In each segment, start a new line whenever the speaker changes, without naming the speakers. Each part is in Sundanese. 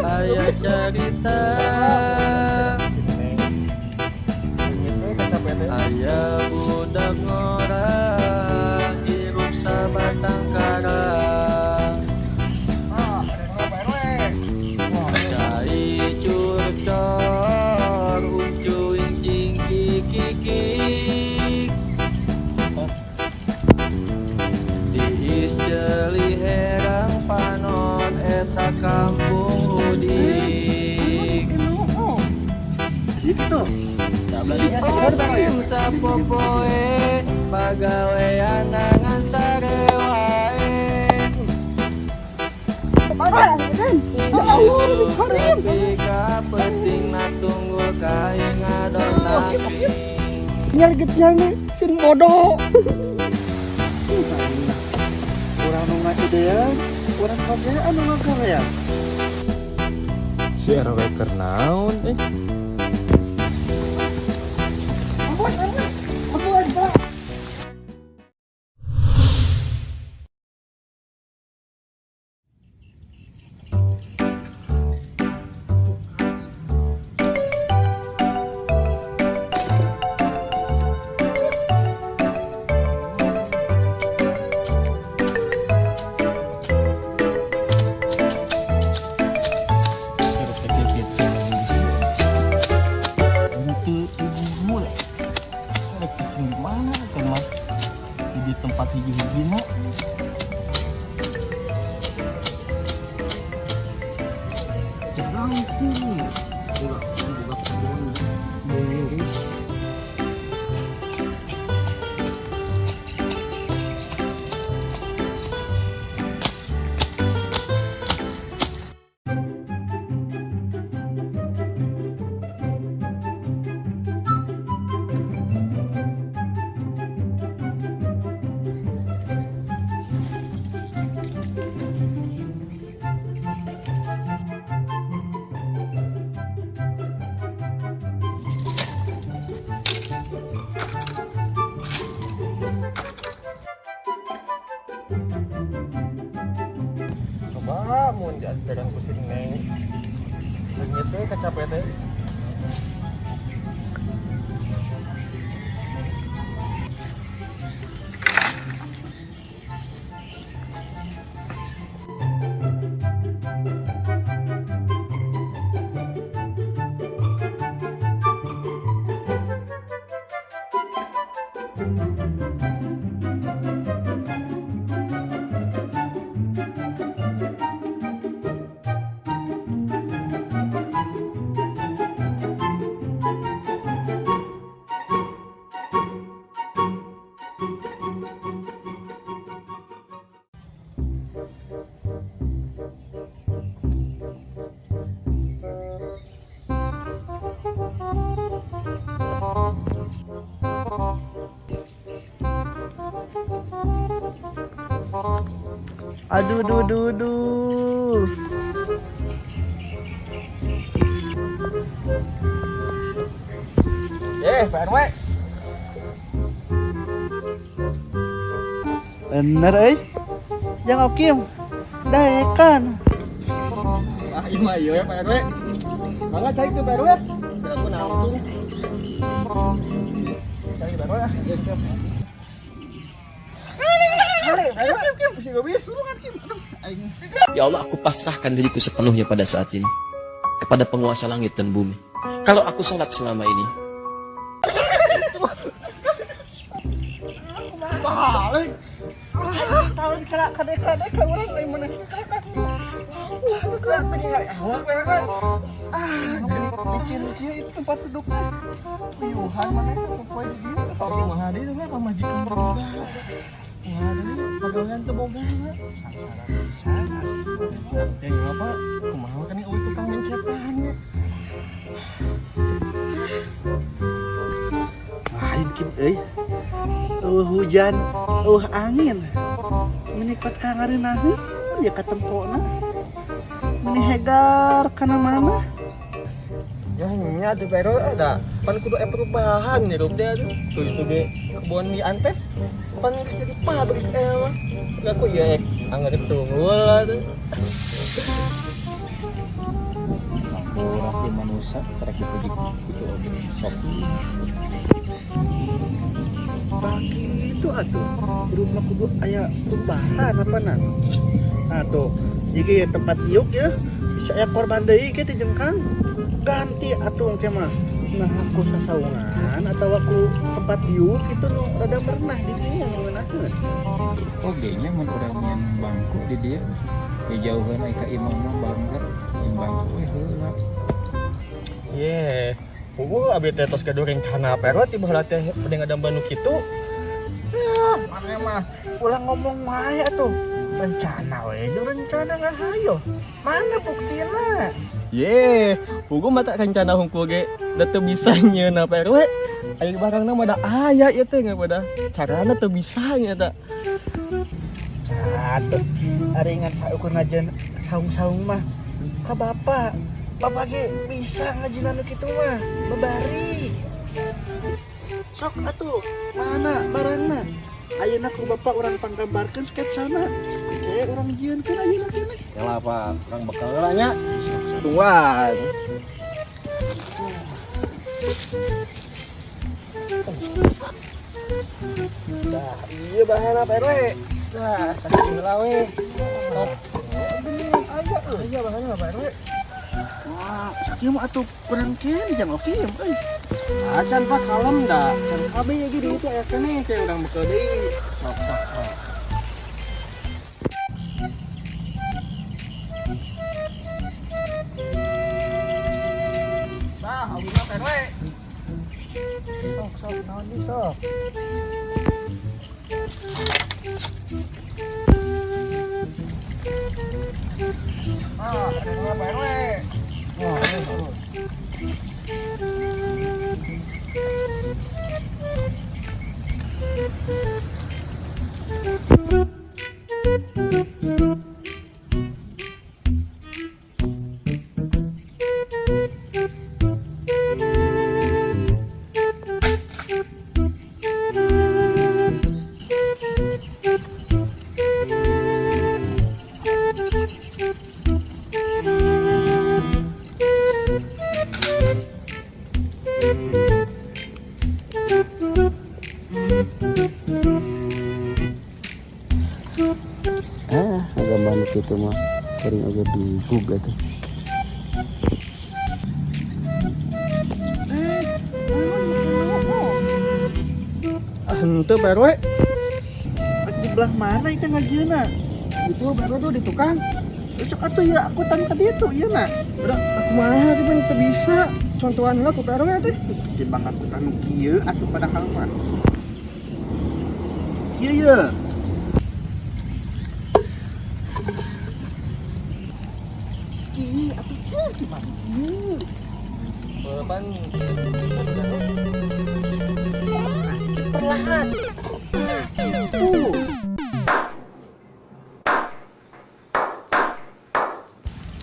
Aya carita, aya budak ngora hirup sabatang kara.
Ah, ada Pak RW.
Cai curcor uncu incing kikik, tiis jeli herang panon eta kampung udik.
Itu.
Si Okim sapopoe pagawean ngan sare wae. Isuk nepi ka peuting na tunggul kai ngadon laping.
Nyari getiang nih, sing bodoh. Urang nu ngaidean, urang kabeh anu ngagawean.
Si RW keur naon eh?
Ampun, ampun, ampun, Pak.
Itu ibu lah. Ada kucing di mana kan mah? Di tempat hiji-hiji mah. Jangan buka buka kebun. Bung.
Coba mun diantaran ku si Neng. Leungit we kacape teh.
Aduh, duh, duh, duh.
Eh, Pak RW.
Bener, eh. Yang Okim, daekan.
Ah, iya mah iya ya Pak RW. Mangga cai tuh Pak RW. Biar aku nangtung. Cai Pak RW ah.
Ya Allah, aku pasrahkan diriku sepenuhnya pada saat ini kepada penguasa langit dan bumi. Kalau aku sholat selama ini,
Balik. Tahun kena kade kade ka urang lain mana wah, itu kena
Awak Pak RW.
Ah, licin kieu itu tempat duduknya. Uyuhan mana poe di dieu.
Kumaha deui teh pamajikan boga. Kumaha deui pagawean teu boga. Sangsara pisan asli. Teh apa? Kumaha kan eueuh tukang mencetan ya.
Lain Kim euy. Eueuh hujan, eueuh angin. Menikmat ka ngareunaheun ya katempona. Meni hegar kana mana?
Ya nya tuh Pak RW ada. Pan kudu aya perubahan hirup teh atuh. Tuh itu ge kebon di ante. Pan geus jadi pabrik mah. Aku ieu anggar tunggul lah tuh.
Mangkurak ieu manusa karek dipuji kitu oge sok.
Begitu atuh. Rumah kudu aya perubahan apa nan? Atuh, jika ya tempat diuk ya, bisa aya korban deui ke ti jengkang. Ganti atuh engke mah. Nah aku sasaungan atau aku tempat diuk itu nu rada merenah di dinya nu ngeunaheun.
Oge nya mun urang nyeun bangku di dieu dijauheun we ka imah mah bangker nyeun bangku we heula.
Ye, puguh abi teh tos gaduh rencana Pak RW tiba heula teh bade ngadamel nu kitu.
Ya, mana mah ulah ngomong wae atuh. Rencana we jeung rencana ngahayo. Mana buktina?
Ye, puguh mata rencana hungkul ge da teu bisa nyieun Pak RW. Ari barangna mah da aya ieu teh ngan pada carana teu bisa nya eta.
Atuh, ari ngan saukur ngajeun saung-saung mah ka bapak. Bapak ge bisa ngajinan nu kitu mah, babari. Sok atuh, mana barangna? Ayeuna ku bapak urang panggambarkeun sketsana. Oke, urang jieunkeun ayeuna keneh.
Yalah Pak, urang bekal heula nya. Tungguan. Dah, iya bahanna Pak RW. Dah, sakitu heula we.
Bener aya euy.
Iya bahanna Pak RW.
Wah, sakieu mah atuh kurang keneh jang oke euy.
Acan Pak kalem dah. Can kabeh ge di ditu aya keneh kayak urang bekel deui. Sok sok sok. Dah, aweuna Pak RW.
Sok sok naon di sok.
Ah, ada Pak RW. Wah, ini bagus.
Ah, gambar nu kitu mah kuring oge bigug atuh.
Ah, henteu Pak RW.
Di belah mana itu ngajieuna?
Itu Pak RW tuh di tukang.
Sok atuh ya aku tan ka ditu ieu na.
Udah, aku mah tapi teu bisa. Contohan heula ku Pak RW teh.
Timbang aku tanu kieu atuh padahal mah. Kieu ye. Kieu atuh kieu gimana? Kieu.
Pan
perlahan. Tuh.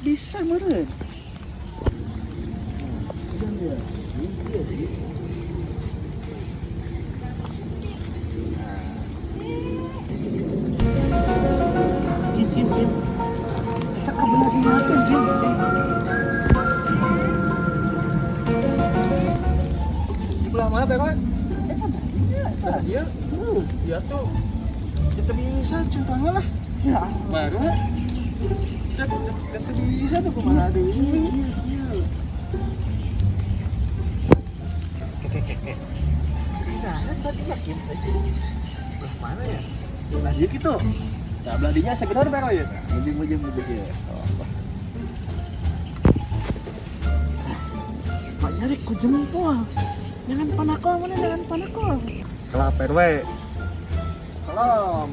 Bisa meureun. Jin, jin, jin. Kita kebelah dimakan, jin.
Sebelah mana, Pak RW?
Kan
Iya. Iya tuh. Kita bisa contohnya lah.
Ya,
Baru. Kita bisa tuh kumaha deui.
iya, iya. Keke, keke. Nah, tadi makin. Belah mana ya? Belah dia gitu.
Nah, belah dinya sekedar Pak RW ya.
Mujung, mujung, mujung ya. Pak nyari ku jempol. Jangan panakol mana, jangan panakol.
Kelap RW. Salam.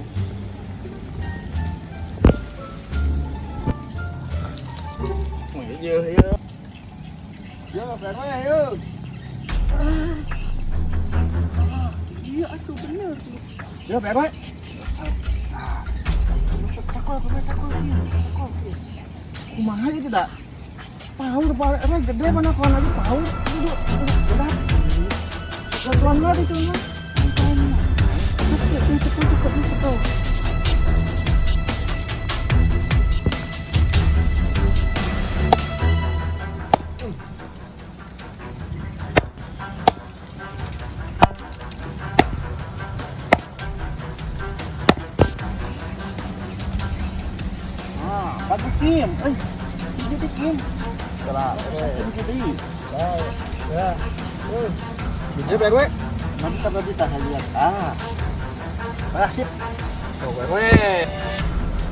Iya, iya.
Yo, Pak RW, ayo.
Iya, atuh bener.
Yo, Pak RW.
Masuk takol, kumaha takol ieu, takol ieu.
Kumaha ieu tidak? Power Pak RW gede panakol lagi power. Kudu udah. Contohan lah itu mah.
Cukup, cukup, cukup, cukup. Bagus Kim, eh, jadi Kim.
Salah.
Kim jadi.
Ya. Jadi Pak RW.
Mantap berarti tak lihat. Ah. Ah, sip.
Oh, Pak RW.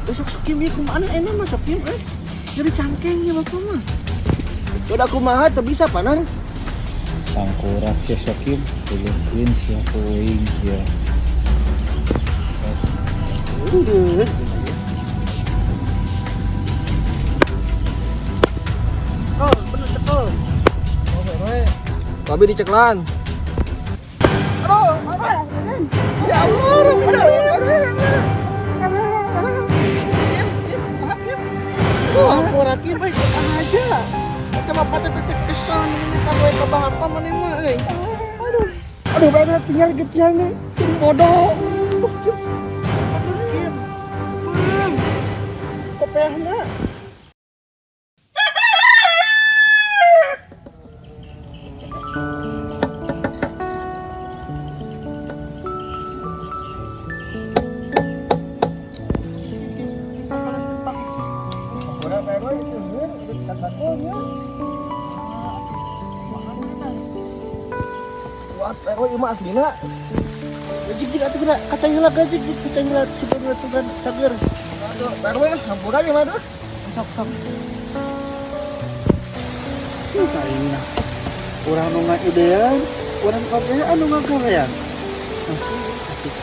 Besok sok Kim ieu kumaha enak mah sok Kim eh. Jadi cangkeng ya bapak mah.
Udah kumaha teu bisa panan.
Sangkurak sia Sokim, tulungkeun sia kuing sia.
Udah. Oh, bener cekel.
Oh, Pak RW. Babi diceklan.
Ya Allah, Rabbi. Kim, Kim, maaf Kim. Oh, ampura Kim, baik aja. Kita bapak teh teh kesan ini tahu ka apa maneh mah euy. Aduh.
Aduh, Pak RW tinggal getian nih. Sing bodoh.
Oh, Kim. Bener Kim. Bang. Kopeahna.
Udah Pak RW itu udah katakulnya. Kuat Pak RW ieu mah aslina.
Jig jig atuh geura kacang heula jig jig kacang heula sugan sugan cager.
Aduh, Pak RW hampura aja mah tuh.
Sok sok. Aing nah. Urang nu ngaidean, urang kabeh anu ngagawean. Asik asik.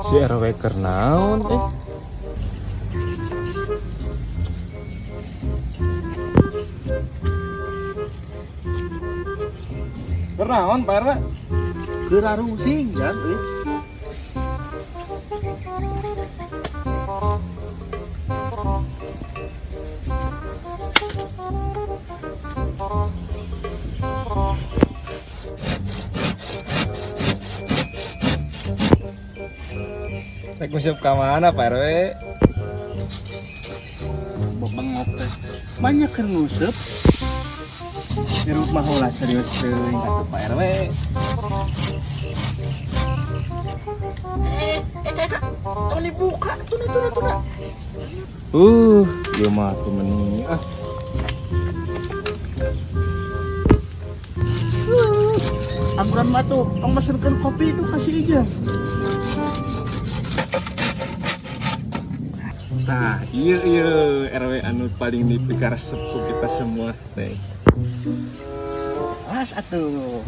Si RW keur naon eh?
Keur naon Pak RW?
Keur arungsing jan euy.
Rek nguseup ka mana Pak RW?
Bebengok teh. Banyak keur nguseup.
Di rumah ulah serius teuing atuh Pak RW.
Eh, eta eta. Tong dibuka, tuna tuna tuna.
Ieu mah tuh meni ah.
Angguran mah tuh, tong mesenkeun kopi itu kasih ijang.
Tah, iya iya RW anu paling dipikaresep ku kita semua teh.
Jelas atuh.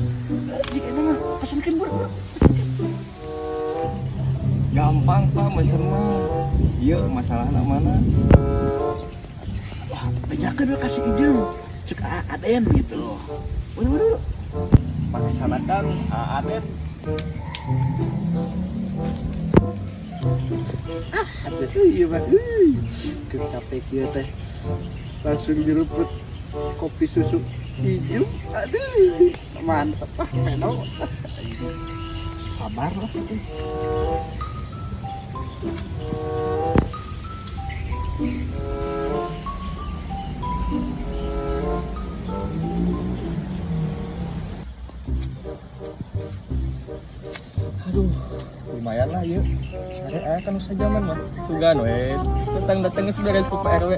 Jika eta mah pesenkeun buru-buru.
Gampang Pak mesen mah. Iya masalahna mana?
Wah, bejakeun we kasih ijang. Cek Aden gitu. Buru-buru.
Laksanakan Aden.
Aduh, iya mah. Euy. Keur capek kieu teh. Langsung nyeruput kopi susu hijau. Aduh, mantep ah, peno. Sabar lah.
Aduh, lumayan lah yuk. Sare aya kan usah zaman mah.
Sugan we. Datang-datangnya sudah beres ku Pak RW.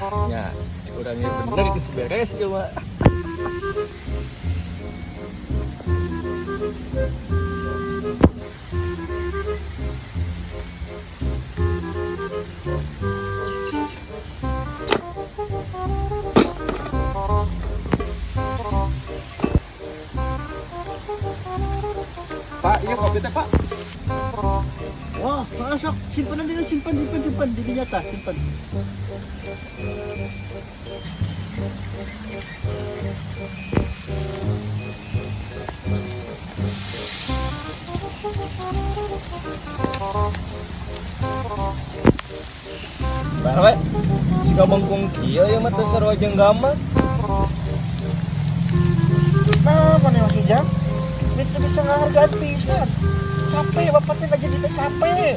Ya, urangnya bener geus beres ieu mah. Pak, iya kopi teh, Pak.
Wah, sok simpenan dulu, simpen, simpen, simpen di dinya tah, simpen.
Bae, siga bangkung kieu ya mah teu sarua jeung gamat.
Nah, mana masih jam? Itu bisa ngehargaan pisan. Capek, bapaknya nggak jadi teh capek.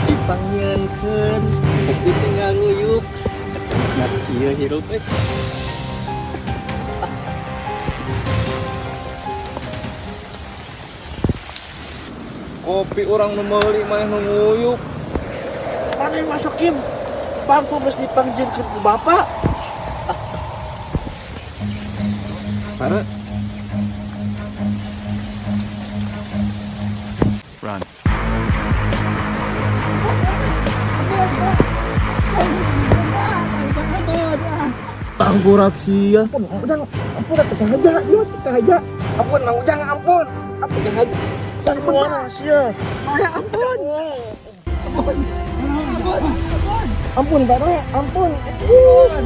Si pangyeunkeun kopi tinggal nguyup. Nikmat kieu hirup euy.
Kopi urang nu meuli maneh nu nguyup.
Mana yang masuk Kim? Bangku geus dipanggilkeun ku bapak.
Para.
Run.
Tanggurak sia.
Ampun, Mang Ujang, ampun, teu haja, ieu teu haja. Ampun, Mang Ujang, ampun. Ampun teu haja. Ampun, sia. Ampun. Ampun. Ampun, Pak Re, ampun. Ampun.